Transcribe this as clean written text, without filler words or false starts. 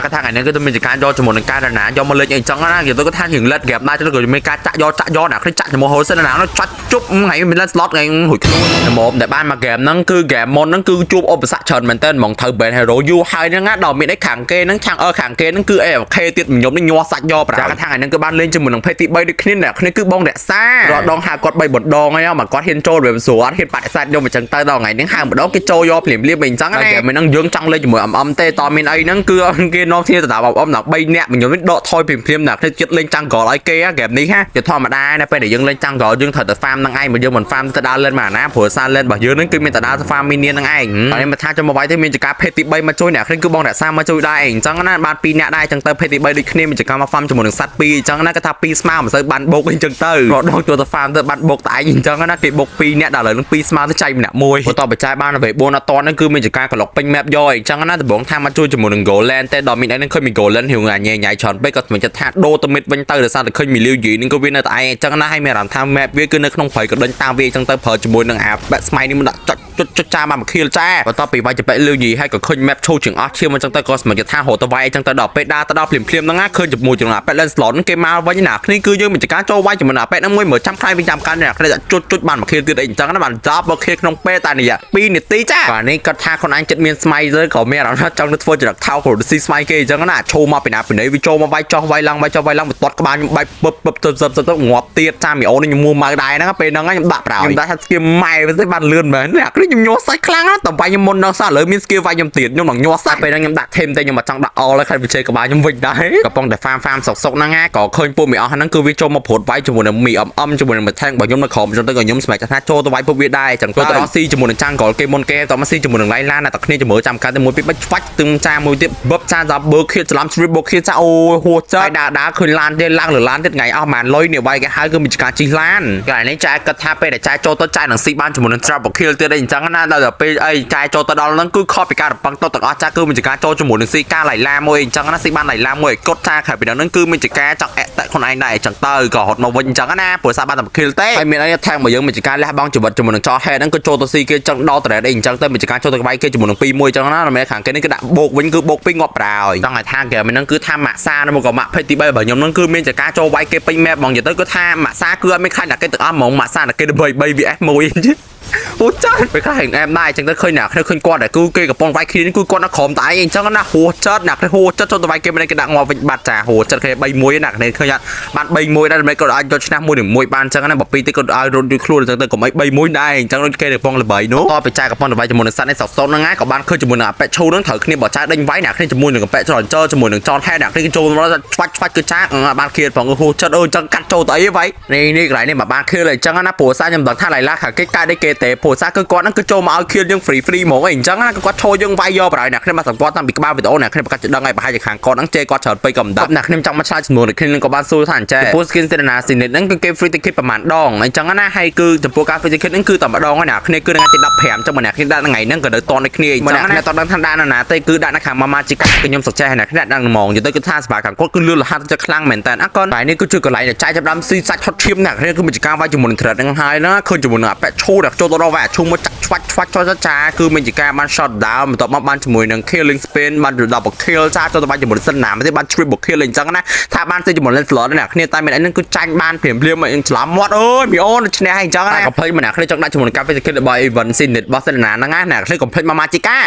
គាត់ថាថ្ងៃនេះគឺមានការយកជាមួយនឹងការណាយកមកលេងអីចឹងណាគេទៅគាត់ថារៀង late game ដែរចឹងក៏មានការចាក់យកចាក់យកណាគ្នាចាក់ជាមួយហូសិនណាចាក់ជប់ថ្ងៃមាន slot ថ្ងៃរួចខ្លួនមកដែលបានមក game ហ្នឹងគឺ game មុនហ្នឹងគឺជួបឧបសគ្គច្រើនមែនតើហ្មងត្រូវ ban hero យូរហើយហ្នឹងណាដល់មានអីខាងគេហ្នឹងខាងអឺខាងគេហ្នឹងគឺ AFK ទៀតខ្ញុំនេះញ័រសាច់យកប្រាគាត់ថាថ្ងៃហ្នឹងគឺបានលេងជាមួយនឹងភេទទី3ដូចគ្នាអ្នកគ្នាគឺបងរក្សារដងហៅគាត់3បណ្ដងហើយមកគាត់ហ៊ានចូលវាស្រួលអត់ហ៊ានបដិសេធយកមកចឹងទៅដល់ថ្ងៃហ្នឹងហៅម្ដងគេចូលយកភ្លាមភ្លាមអីចឹងណា game ហ្នឹងយើងចង់លេងជាមួយ MM ទេតមានអីហ្នឹងគឺគេនាំគ្នាទៅតាម MM ដល់3នាក់ខ្ញុំនេះដកថយភ្លាមភ្លាមណាគ្នាចិត្តលេង jungle ឲ្យគេ game នេះហាជាធម្មតាណាពេលដែលយើងលេង jungle យើងត្រូវតែ farm ហ្នឹងឯងបើយើងមិន farm ទៅដើរលេងមកណាព្រោះសារលេងរបស់យើងហ្នឹងគឺមានតែដើរទៅ farm minion ហ្នឹងឯងហើយមកថាចាំមកវាយទេមានចការភេទទី3មកជួយអ្នកគ្នាគឺបងរក្សាមកជួយដែរអញ្ចឹងណាបាន2នាក់ដែរអញ្ចឹងទៅភេទទី3ដូចគ្នាមានចការមក farm ជាមួយនឹងសត្វ2អញ្ចឹងណាគាត់ថា2ស្មើមិនសូវបានបុកអញ្ចឹងទៅរដងចូលទៅ farm ទៅបានបុកតែឯងអញ្ចឹងណាគេបុក2នាក់ដល់ឥឡូវនឹង2ស្មើទៅចែកម្នាក់មួយបន្ទាប់បច្ច័យបានអ្វី4អត់តហ្នឹងគឺមានចការក្លុកពេញ map យកអញ្ចឹងណាដំបងថាមកជួយជាមួយនឹង gold lane តែដល់មានអីហ្នឹងឃើញមាន gold lane រៀងញ៉ៃញ៉ៃច្រើនពេកក៏សម្រេចចិត្តថាដូរទៅ mid វិញទៅដោយសារតែឃើញមីលាវយីហ្នឹងក៏វានៅតែឯងអញ្ចឹងណាហើយមានអារម្មណ៍ថា map វាគឺនៅក្នុងព្រៃក៏ដេញតាមវាអញ្ចឹងទៅប្រើជាមួយនឹងអាបែកស្មៃនេះមិនដាក់ចុចចុចចុចចាមកខៀលចាបន្ទាប់ពីវាយចប៉ែលាវយីហើយក៏ឃើញ map ឈូជាងអស់ឈាមអញ្ចឹងទៅក៏សម្រេចចិត្តថារត់ទៅវាយអញ្ចឹងទៅដល់ពេលដើរទៅដល់ភ្លាមភ្លាមហ្នឹងណាឃើញជាមួយនឹងអាប៉ែ Lancelot គេមកវិញណាគ្នាគឺយើងមានចការចូលវាយជាមួយនឹងអាប៉ែហ្នឹងមួយមើលចាំខ្លាយវិញចាំកាន់ណាគ្នាចុចចុចបានមកខៀលទៀតអីអញ្ចឹងណាបានចាប់មកខៀលក្នុងពេលតែនេះ2នាទីចាបាទនេះគាត់ថាខ្លួនឯងចិត្តមានស្មៃទៅក៏មានអារម្មណ៍ថាចង់ទៅធ្វើចរិតថោករស៊ីស្មៃគេអញ្ចឹងណាឈោមកពីណាពីណីវាចូលមកវាយចោះវាយឡើងវាយចោះវាយឡើងបន្ទាត់ក្បាលខ្ញុំបែកពឹបពឹបទៅសឹបសឹបទៅងាប់ទៀតចាមីអូននេះខ្ញុំមួម៉ៅដែរហ្នឹងពេលហ្នឹងខ្ញុំដាក់ប្រោយខ្ញុំដាក់ថា skill ម៉ែទៅបានលឿនមែនអ្នកនេះខ្ញុំញ័រសាច់ខ្លាំងណាស់តែវាយខ្ញុំមុនដល់សោះឥឡូវមាន skill វាយខ្ញុំទៀតខ្ញុំនឹងញ័រសាច់ពេលហ្នឹងខ្ញុំដាក់ team តែខ្ញុំមកចង់ដាក់ all ហើយខែវិជ័យក្បាលខ្ញុំវិញដែរកំពុងតែ farm farm សុកសុកហ្នឹងណាក៏ឃើញពួកមីអស់ហ្នឹងគឺវាចូលមកព្រួតវាយជាមួយនឹងមីអមអមជាមួយនឹងមួយ tank របស់ខ្ញុំនៅក្រោមអញ្ចឹងទៅក៏ខ្ញុំសម្រេចថាចូលទៅវាយពួកវាដែរអញ្ចឹងទៅដល់ស៊ីជាមួយនឹង jungle គេមុនគេតមកស៊ីជាមួយនឹងឡៃឡានណាតែគ្នាជាមួយចាំកាត់ទៅមួយពីរបាច់ឆ្វាច់ទឹងចាមួយទៀតបឹបចាសាបើខៀតច្រឡំ triple ខៀតចាអូហួចចិត្តហើយដើរដើរឃើញឡានទៀតឡើងលើឡានទៀតថ្ងៃអស់ប្រហែលលុយនេះវាយគេហៅគឺមានការជិះឡានកន្លែងនេះចែគិតថាពេលដែលចែចូលទៅចែនឹងស៊ីបានជាមួយនឹង triple kill ទៀតអីអញ្ចឹងណាដល់ទៅពេលអីចែចូលទៅដល់ហ្នឹងគឺខុសពីការរំពឹងទុកទាំងអស់ចាគឺមានការចូលជាមួយនឹងស៊ីការឡៃឡាមួយអញ្ចឹងណាស៊ីបានឡៃឡាមួយកត់ចាក្រៅពីហ្នឹងគឺមានការចង់អតិខ្លួនឯងដែរអញ្ចឹងទៅក៏រត់មកវិញអញ្ចឹងណាព្រោះសារបានតែ kill ទេហើយមានអីថែមមកយើងមានការលះបង់ជីវិតជាមួយនឹងចោហេតហ្នឹងក៏ចូលទៅស៊ីគេចឹងដល់ត្រេតអីអញ្ចឹងទៅមានការចូលទៅក្បែរគេជាមួយនឹង2 1អញ្ចឹងណាដល់ខាងគេនេះគឺដាក់បោកវិញគឺបោក2ងាប់ប្រោយចង់ឲ្យថាហ្គេមហ្នឹងគឺថាម៉ាក់សាមកក៏ម៉ាក់ភេទទី3របស់ខ្ញុំហ្នឹងគឺមានការចូលវាយគេពេញ map ហ្មងនិយាយទៅគឺថាម៉ាក់សាគឺអត់មានខ្លាចអ្នកគេទាំងអស់ហ្មងម៉ាក់សាអ្នកគេ3 3 vs 1អូចាពេលខ្លះហែងអែមដែរអញ្ចឹងទៅឃើញអ្នកគ្នាឃើញគាត់តែគឺគេកំពុងវាយគ្នាគឺគាត់នៅក្រោមតែឯងអញ្ចឹងណាហួចិត្តអ្នកគ្នាហួចិត្តចូលទៅវាយគេមិនគេដាក់ងាប់វិញបាត់ចាហួចិត្តគេ3 1ណាគ្នាឃើញអត់បាន3 1ដែរមិនគាត់អាចយកឈ្នះ1នឹង1បានអញ្ចឹងណាបើពីរទៀតគាត់ឲ្យរត់ជួយខ្លួនអញ្ចឹងទៅកុំអី3 1ដែរអញ្ចឹងដូចគេកំពុងល្បីនោះតទៅចាកំពុងល្បីជាមួយនឹងសត្វនេះសកសុនហ្នឹងហើយក៏បានឃើញជាមួយនឹងអាប៉ែឈូហ្នឹងត្រូវគ្នាបើចាដេញវាយអ្នកគ្នាជាមួយនឹងកាប៉ែច្រចជាមួយនឹងចនហែអ្នកគ្នាចូលមកឆ្វាច់ឆ្វាច់គឺចាបានខៀលផងហួចិត្តអូអញ្ចឹងកាត់ចូលទៅអីវាយនេះនេះកន្លែងនេះមកបានខៀលអញ្ចឹងណាព្រោះសារខ្ញុំដឹងថាឡៃឡាខាងគេកាត់គេទេព្រោះសារគឺគាត់ហ្នឹងគឺចូលមកឲ្យខៀលយើង free free ហ្មងអីអញ្ចឹងណាគាត់ឈរយើងវាយយកប្រហើយអ្នកគ្នាមកសម្គាល់តាំងពីក្បាលវីដេអូអ្នកគ្នាប្រកាសជាដឹងហើយប្រហែលជាខាងគាត់ហ្នឹងជេរគាត់ច្រើនពេកក៏មិនដឹងអ្នកគ្នាចង់មកឆ្លើយចំនួនគ្នានឹងក៏បានសួរថាអញ្ចឹងចំពោះ skin Serena Zenith ហ្នឹងគឺគេ free ticket ប្រហែលដងអញ្ចឹងណាហើយគឺចំពោះការ free ticket ហ្នឹងគឺតែម្ដងហើយអ្នកគ្នាគឺថ្ងៃទី15អញ្ចឹងបើអ្នកគ្នាដាក់ថ្ងៃហ្នឹងក៏នៅតន់ដូចគ្នាអញ្ចឹងណាតន់ដឹងថាដាក់នៅណាទេគឺដាក់នៅខាង Mama Chica គឺខ្ញុំសុខចេះអ្នកគ្នាដាក់ហ្មងនិយាយទៅគឺថាសម្រាប់ខាងគាត់គឺលឿនលហចិត្តខ្លាំងមែនតើអកូនតែនេះគឺជាកន្លែងដែលចាយចាប់ដើមស៊ីសាច់ហត់ឈាមអ្នកគ្នាគឺមានការវាយជាមួយនឹង thread ហ្នឹងហើយណាឃើញជាមួយនឹងអាប៉ែឈូដែលចូលទៅដល់វាយអាឈូមកចាក់ឆ្វាច់ឆ្វាច់ឆ្វាច់ចាគឺមានជាការបាន shot down បន្ទាប់មកបានជាមួយនឹង killing spin បាន double kill ចាចូលទៅវាយជាមួយនឹងសិនណាមទេបាន triple kill អញ្ចឹងណាថាបានទៅជាមួយ Lancelot អ្នកគ្នាតែមានអីហ្នឹងគឺចាញ់បានព្រាមភ្លាមច្រឡំមាត់អើយមីអូនឈ្នះហើយអញ្ចឹងណាកុំភ្លេចម្នាក់គ្នាចង់ដាក់ជាមួយនឹងការ ticket របស់ event Zenith របស់សិនណាហ្នឹងណាអ្នកគ្នាកុំភ្លេចមក Magica